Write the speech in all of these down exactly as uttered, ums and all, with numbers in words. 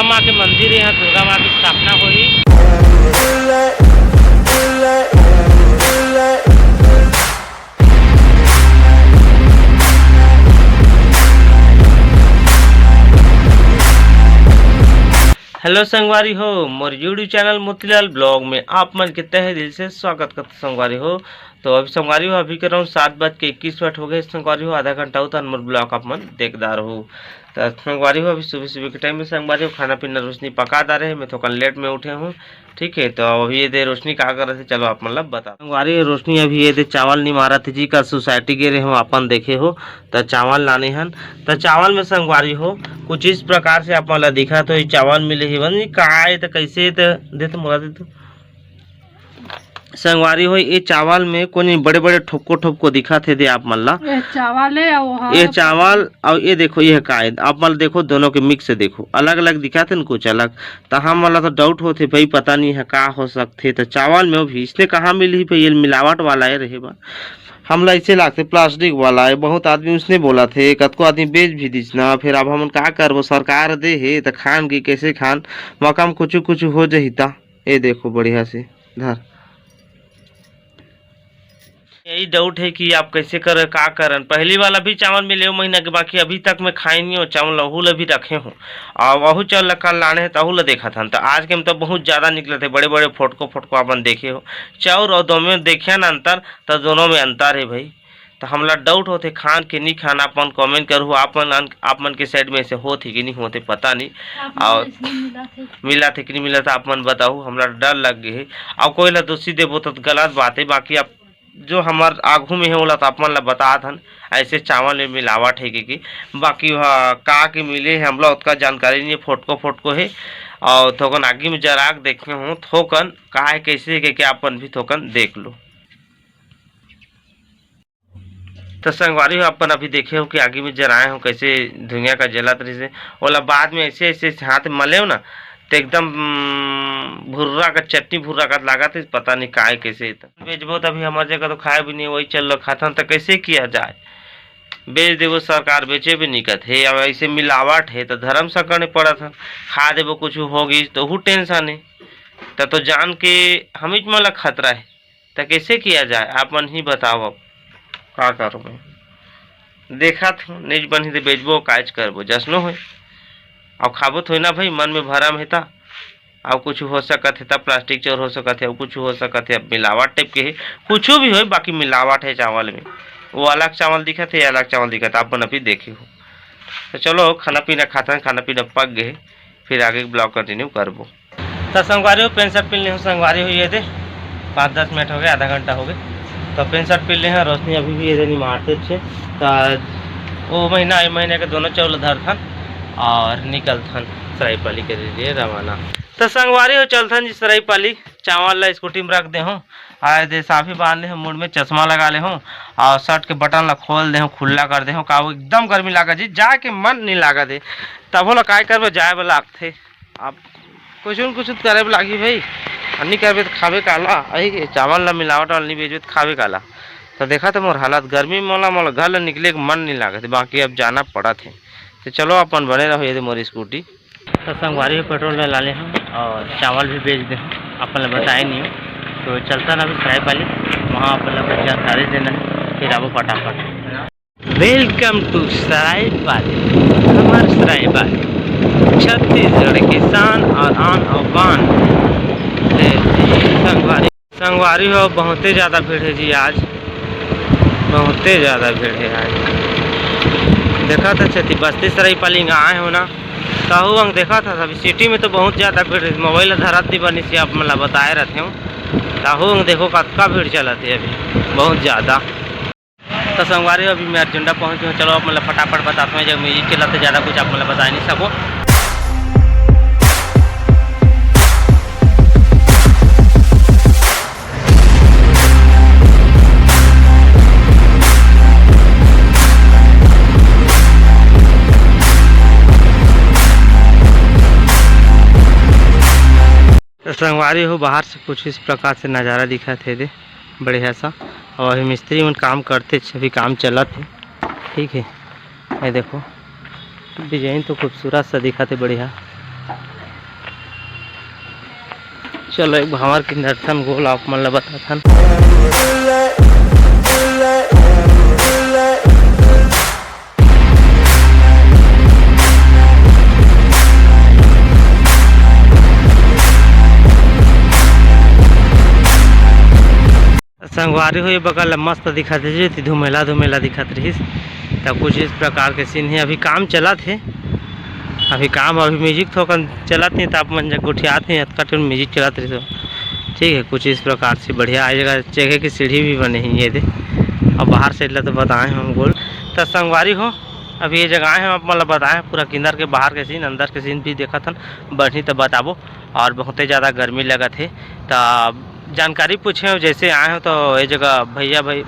माँ के मंदिर हे, यहाँ दुर्गा माँ की स्थापना होही। Hello संगवारी हो, मोर YouTube channel मोतीलाल vlog में आप मन के तहे दिल से स्वागत करत संगवारी हो। तो अभी संगवारी हो, अभी के round सात बज के इक्कीस मिनट हो गए संगवारी हो। आधा घंटा उतान मोर vlog आप मन देखदार हो। तो संगवारी हो, अभी सुबह सुबह के time में संगवारी हो, खाना पीना रोशनी पका डारे हे, मैं थोकन late में उठे हूँ। ठीक है, तो अभी ये दे रोशनी का करत हे, चलो आप मन ला बता। संगवारी हो, रोशनी अभी ये दे चावल निमारत हे जी, का society गे रहे हो, अपन देखे हो, त चावल लाने हन। त चावल में संगवारी हो, कुछ इस प्रकार से आप मन ला दिखत हो, ये चावल मिले हे बन, ये का हे त कैसे हे त दे तो मोला दे तो। संगवारी हो, ये चावल में कोनी बड़े बड़े ठोपको ठोपको दिखत हे दे आप मन ला। ये चावल हे, अउ हाँ। ये चावल अउ ये देखो, ये का हे, आप मन देखो, दोनों के mix से देखो, अलग अलग दिखत हे न, कुछ अलग। त हम मन ला तो doubt होथे भाई, पता नहीं हे का हो सकथे। त चावल में भी इसने कहाँ मिलही भाई, ये मिलावट वाला हे रहे बा। हमला ऐसे लागथे plastic वाला हे। बहुत आदमी उसने बोलथे, कतको आदमी बेच भी दिस ना। फिर अब हमन का करबो, सरकार दे हे त खान के कैसे खान, मकाम कुछ कुछ हो जही ता। ये देखो बढ़िया से धर। यही doubt हे कि आप कैसे कर, का करन। पहली वाला भी चावल मिले हो महीना के, बाकी अभी तक मैं खाए नहीं हो चावल, अहू ला भी रखे हो। और वहू चावल ला कल लाने हे, तहू ला देखत हन। त आज के में तो बहुत ज्यादा निकलत हे, बड़े बड़े फोटको फोटको अपन देखे हो। चाउर और दोनों में देखिया ना अंतर, त दोनों में अंतर हे भाई। त हमला doubt होथे खान के नहीं खान। आप मन comment करहु, आप मन, आप मन के side में ऐसे होथे कि नहीं होथे, पता नहीं। आप मन और ऐसे मिलत हे। मिलत हे कि नहीं मिलत, आप मन बताहु, हमला डर लग गे हे। और कोई ला दोषी देबो तो गलत बात हे, बाकी आप जो हमर आगू में हे, ओला तो आप मन ला बतात हन, ऐसे चावल में मिलावट हे कि, कि बाकी वह का के मिले हे, हमला ओतका जानकारी नहीं हे, फोटको फोटको हे। और थोकन आगी में जरा के देखे हूँ, थोकन का हे, कैसे हे, के आप मन भी थोकन देख लो। तो संगवारी हो, अपन अभी देखे हो कि आगी में जराए हो, कैसे धुइयां का जलत रहिसे, ओला बाद में ऐसे ऐसे हाथ में मले हो ना, तो एकदम, उम, भुर्रा का चटनी भुर्रा का लागत हे, पता नहीं काय कैसे। त बेचबो त अभी हमार जगह तो खाए भी नहीं, वही चल रहा खाथन, तो कैसे किया जाए? बेच देबो, सरकार बेचे भी नहीं कथे। अब ऐसे मिलावट हे तो धर्म संकट में पड़त हन, खा देबो कुछ होगी तो हु tension हे। त तो जान के हमीच मन ला खतरा हे। त कैसे किया जाए, आप मन ही बताओ, अब का करूँ मैं? देखत हूँ, नहीं बनही त बेचबो, काज करबो, जसनो होय। अब खाबो थोड़ी ना भाई, मन में भरम हे त। अब कुछ हो सकत हे, तब plastic चोर हो सकत हे, अब कुछ हो सकत हे, अब मिलावट type के हे, कुछ भी होय, बाकी मिलावट हे चावल में। वो अलग चावल दिखत हे, अलग चावल दिखत हे, आप मन अभी देखे हो। तो चलो, खाना पीना खाथन, खाना पीना पक गए, फिर आगे के vlog continue करबो। त संगवारी हो, pant shirt पहन ले हूँ संगवारी हो, ये दे पाँच दस मिनट हो गए, आधा घंटा हो गए। तो pant shirt पहन ले हैं, रोशनी अभी भी ये दे निमारते छे। त वो महीना, ये महीने के दोनों चावल धरथन और निकलथन सरायपाली के लिए रवाना। त संगवारी हो, चलथन जी सरायपाली, चावल ला scooty में रख दे हूँ, आए दे साफी बांध ले हूँ, मुड़ में चश्मा लगा ले हूँ और shirt के button ला खोल दे हूँ, खुला कर दे हूँ। का वो एकदम गर्मी लागत जी, जाए के मन नहीं लागत हे, तभो ला काय करबे, जाए बर लागथे। अब कुछ न कुछ तो करे बर लागही भाई, आ नहीं करबे तो खाबे काला? अही के चावल ला मिलावट वाला नहीं बेचबे तो खाबे काला? तो देखा तो मोर हालत, गर्मी में मोला, मोला घर ले निकले के मन नहीं लागत, बाकी अब जाना पड़त हे। तो चलो अपन बने रहो, ये दे मोर scooty। तो संगवारी हो, petrol डला ले हूँ और चावल भी बेच दे हूँ, अपन ला बताए नहीं हूँ। तो चलता ना अभी सरायपाली, वहाँ अपन ला कुछ जानकारी देना है, फिर आबो फटाफट। Welcome to सरायपाली, हमार सरायपाली, छत्तीसगढ़ की शान और आन और बान। ले संगवारी, संगवारी हो, बहुते ज़्यादा भीड़ हे जी आज, बहुते ज़्यादा भीड़ हे आज। देखा था छती बस्ती सरायपाली आए हो ना, तहु अंग देखा था। अभी city में तो बहुत ज़्यादा भीड़ हे, mobile धरत नहीं बनी से आप मन ला बताए रहते हो। तहु अंग देखो कतका भीड़ चलत हे अभी, बहुत ज़्यादा। तो संगवारी, अभी मैं अर्जुंडा पहुंच गया हूँ। चलो, आप मतलब फटाफट बताता हूँ, जब music चला तो ज़्यादा कुछ आप मतलब बता नहीं सको। तो संगवारी हो, बाहर से कुछ इस प्रकार से नज़ारा दिखत हे दे, बढ़िया सा। और अभी मिस्त्री मन काम करथे, अभी काम चलत हे, ठीक है। ये देखो, design तो खूबसूरत सा दिखत हे, बढ़िया। चलो, एक भांवर के दर्शन गोल आप मन ला बताथन। संगवारी हो, ये बगल ला मस्त दिखत हे, जो धुमेला धुमेला दिखत रहिस, त कुछ इस प्रकार के सीन हे। अभी काम चलत हे, अभी काम, अभी म्यूजिक थोकन चलत हे, त आप मन जग गोठियात हे, अतका टन म्यूजिक चलत रहिस। ठीक है, कुछ इस प्रकार से बढ़िया आए जगह जगह की सीढ़ी भी बने हे, ये दे। अब बाहर साइड ला तो बताए हम गोल। त संगवारी हो, अभी ये जगह आए हम, आप मन ला बताए पूरा किंदर के बाहर के सीन, अंदर के सीन भी देखत हन, बढ़ी त बताबो। और बहुते ज़्यादा गर्मी लगत हे, त जानकारी पूछे हो, जैसे आए हो तो ये जगह भैया भाई,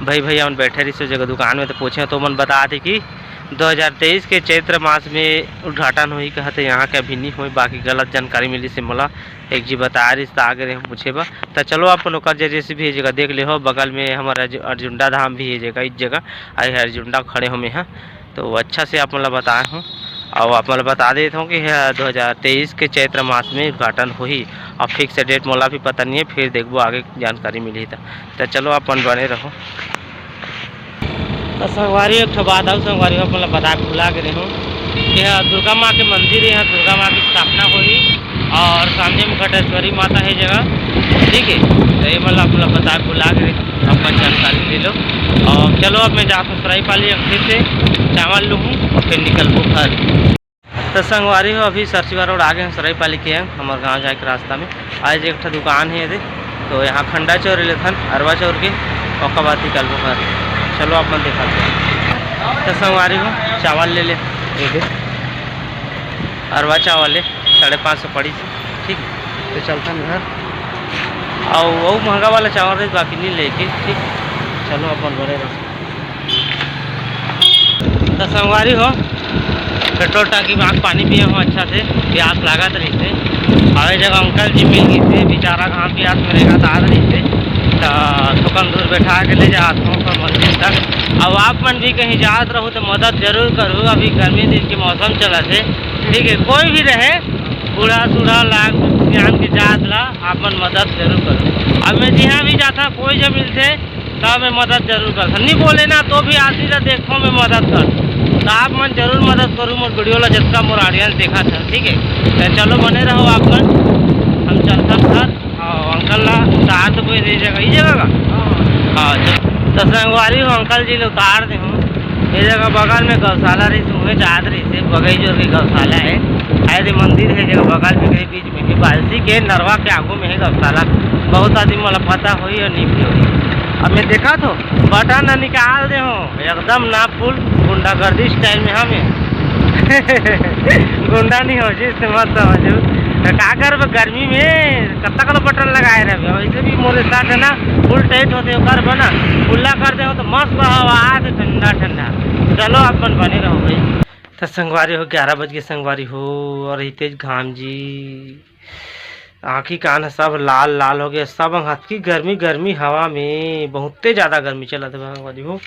भाई भैया मन बैठे रहिस ओ जगह दुकान में, तो पूछे हो तो मन बता थे कि दो हज़ार तेईस के चैत्र मास में उद्घाटन होही कहत हे, यहाँ के अभी नहीं होही, बाकी गलत जानकारी मिलिस हे मोला। एक जी बता रहिस त आ गे रहे हम पूछे बर। त चलो आप मन ओकर जरिए से भी ये जगह देख ले हो, बगल में हमारा अर्जु-, अर्जुंडा धाम भी हे जगह, इस जगह आई अर्जुंडा खड़े हो में, हाँ। तो अच्छा से आप मन ला बताए हूँ, और आप मन ला बता देत हूँ कि दो हज़ार तेईस के चैत्र मास में उद्घाटन होही, और फिक्स डेट मोला भी पता नहीं है, फिर देखबो आगे जानकारी मिलही त। त चलो आप मन बने रहो। त संगवारी, एक ठो बात अउ संगवारी, आप मन ला बताए भुला गे रहे हूँ कि यह दुर्गा माँ के मंदिर है, यहाँ दुर्गा माँ की स्थापना होही और सामने में घटेश्वरी माता है जगह, ठीक है। तो ये मतलब आप मन ला बताए भुला गे रहे हूँ, आप मन जानकारी ले लो। और चलो अब मैं जाता हूँ सरायपाली, फिर से चावल लूँ और फिर निकलबो घर। तो संगवारी हो, अभी सरसीवा रोड आ गे हन सरायपाली के, हमारे गाँव जाए के रास्ता में आज एक ठो दुकान है ये दे, तो यहाँ खंडा चौरी लेथन अरवा चौर के, ओकर बाद निकलबो घर। चलो आप मन देखा। तो संगवारी हो, चावल ले ले, ये दे अरवा चावल ले, साढ़े पाँच सौ पड़ी, ठीक है। तो चलथन घर, और वो महंगा वाला चावल रहे बाकी नहीं लेके, ठीक। चलो आप मन बने रहो। तो संगवारी हो, पेट्रोल टंकी में आके पानी पिए हो अच्छा से, प्यास लागत रहिसे। और ये जगह अंकल जी मिल गइसे, बेचारा घाम प्यास में रेंगत आत रहिसे, तो थोकन दूर बैठा के ले जात हो ओकर मंजिल तक। अब आप मन भी कहीं जात रहो तो मदद जरूर करो, अभी गर्मी दिन के मौसम चलत हे, ठीक है। कोई भी रहे, बूढ़ा सूढ़ा लाग सियान के जात ला आप मन मदद जरूर करो। अब मैं जिहाँ भी जाता, कोई जब मिलते तब मैं मदद जरूर करथन। नहीं बोले ना तो भी आदमी ला देखो मैं मदद कर, तो आप मन जरूर मदद करू मोर वीडियो ला, जतका मोर ऑडियंस देखत हे, ठीक है। तो चलो बने रहो आप मन, हम चलथन घर। और अंकल ला उतार तो कोई नहीं जगह, ये जगह का? हाँ, चलो। तो संगवारी हो, अंकल जी ला उतार दे हूँ। ये जगह बगल में गौशाला रहिस, उहें जात रहिसे, बगई जोर के गौशाला है। आए दे मंदिर है जगह बगल में, कहीं बीच में है, बालसी के नरवा के आगू में है गौशाला। बहुत आदमी मोला पता होही और नहीं भी होही। अब मैं देखा तो बटन ना निकाल दे हूँ, एकदम ना फुल गुंडागर्दी स्टाइल में हमें। गुंडा नहीं हो जिस मत समझू। तो का करबे गर्मी में कत्ता कलो बटन लगाए रहबे, वैसे भी मोरे साथ है ना, फुल टाइट होते ओकर बना, खुला कर दे हो तो मस्त हवा आथे ठंडा ठंडा। चलो अपन बने रहो भाई। तो संगवारी हो, ग्यारह बज के संगवारी हो, और ही तेज घाम जी, आँखी कान ह सब लाल लाल हो गया, सब हतकी गर्मी गर्मी हवा में, बहुते ज़्यादा गर्मी चलत हे संगवारी हो।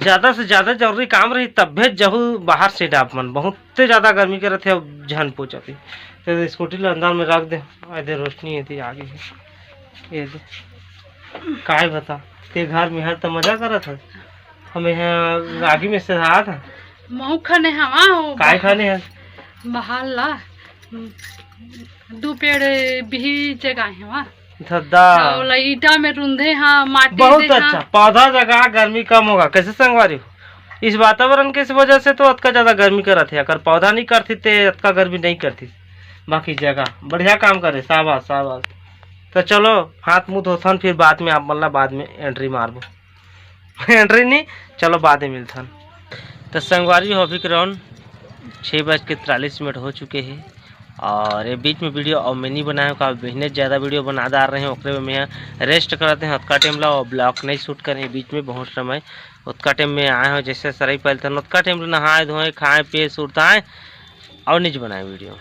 ज़्यादा से ज़्यादा जरूरी काम रही तभे जहू बाहर से डाब मन, बहुते ज़्यादा गर्मी करत हे, अब झन पोचत हे। तो स्कूटी ला अंदर में रख दे, आए दे रोशनी एती आ गई है, ये दे। काय बता, ते घर में हर तो मजा करत हस, हमें यहाँ आगी में से हाथ। मऊ खने हवा हो। काय खने है? बहाल ला। दू पेड़ बिही जगाए हवा। धद्दा। और ला ईटा में रुंधे हाँ, माटी बहुत दे अच्छा, हाँ। पौधा जगह गर्मी कम होगा। कैसे संगवारी हो? इस वातावरण के इस वजह से तो अतका ज़्यादा गर्मी करत है। अगर पौधा नहीं करती ते अतका गर्मी नहीं करती। बाकी जगह बढ़िया काम करे, शाबाश, शाबाश। तो चलो हाथ मुंह धोथन, फिर बाद में आप मन ला बाद में एंट्री मारबो। एंट्री नहीं, चलो बाद में मिलथन। तो संगवारी हो, अभी के राउंड छः बज के तिरालीस मिनट हो चुके हैं और ये बीच में वीडियो और मैं नहीं बनाए हूँ, का बिहने ज़्यादा वीडियो बना डार रहे हैं, ओकरे में मैं रेस्ट करते हैं। ओतका टाइम ला और ब्लॉग नहीं शूट करें बीच में, बहुत समय ओतका टाइम में आए हो, जैसे सरायपाली तन ओतका टाइम ला नहाए धोए, खाए पिए, सुरताए और नहीं बनाए वीडियो।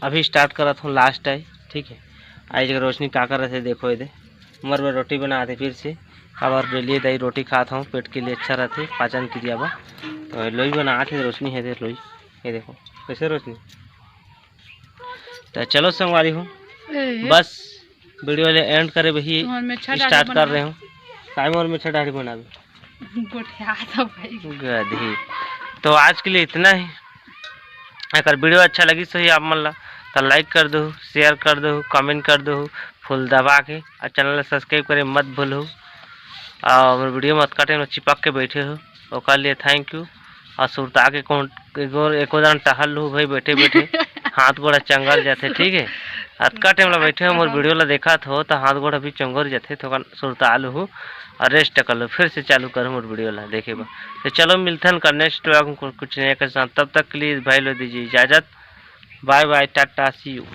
अभी स्टार्ट करत हूँ, लास्ट है, ठीक है। आज के रोशनी का करत है, देखो ये दे, मोर बर रोटी बना दे फिर से। अब और डेली दाई रोटी खात हूँ, पेट के लिए अच्छा रहते, पाचन क्रिया बा। तो लोई बना आते रोशनी है दे लोई, ये देखो कैसे रोशनी। तो चलो संगवारी हो, ए। बस वीडियो ले एंड करे वही तुम्हार में छठ आदि स्टार्ट कर बनावे। रहे हो। काय मोर में छठ आदि बनावे? गोठिया तो भाई। गधी। तो आज के लिए इतना ही। अगर वीडियो अच्छा लगी सही आप मन ला, तो लाइक कर दो, शेयर कर दो, कमेंट कर दो, फुल दबा के, और चैनल ला सब्सक्राइब करे मत भूलो। और हमर वीडियो में अतका टाइम चिपक के बैठे हो, ओकर लिए थैंक यू। और सुरता के कौन एको, एको दान टहल लू भाई, बैठे बैठे हाथ गोड़ चंगर जाथे, ठीक है। अतका टाइम ला बैठे हो, मोर वीडियो ला देखत हो, तो हाथ गोड़ अभी चंगर जाथे, तो सुरता लू और रेस्ट कर लो, फिर से चालू करो मोर वीडियो ला देखे बर। तो चलो मिलथन का नेक्स्ट व्लॉग में कुछ नया के साथ, तब तक के लिए भाई लो दीजिए इजाजत, बाय बाय, टाटा, सी यू।